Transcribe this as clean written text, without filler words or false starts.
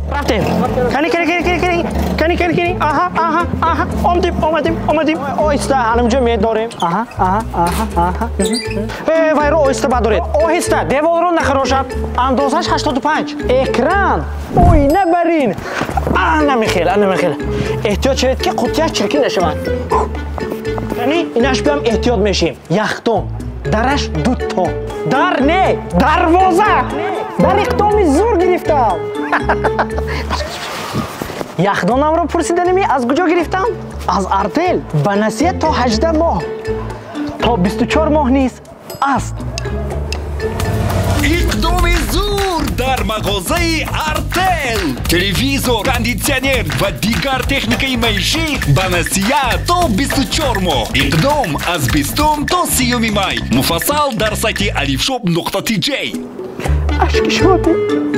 Рафтем. Кани, кани, кани, кани, кани, кани, кани, кани. Аҳа, аҳа, аҳа, омадем, омадем, омадем. Оҳиста ҳанамҷо медорем. Аҳа, аҳа, аҳа, аҳа. Э, вайро оҳиста бадоред, оҳиста, деворро нахарошад. Андозаш 85. Экран оина барин. Ана михел, ана михел. Эҳтиёт шавед, ки қуттияш чиркин нашавад. Яъне инаш биям, эҳтиёт мешем. Яхдон, дараш дуто дар, не, дарвоза. Дар иқдоми зур гирифтам. Яхдонамро пурсиданими, аз куҷо гирифтам? Аз Артел, ба насия то 18 моҳ, то 24 моҳ низ аст. Иқдоми зур дар мағозаи Артел: телевизор, кондитсионер ва дигар техникаи маишӣ ба насия то 24 моҳ. Иқдом аз 20 то 30 май. Муфассал дар сайти alifshop.tj. Ашки шодӣ.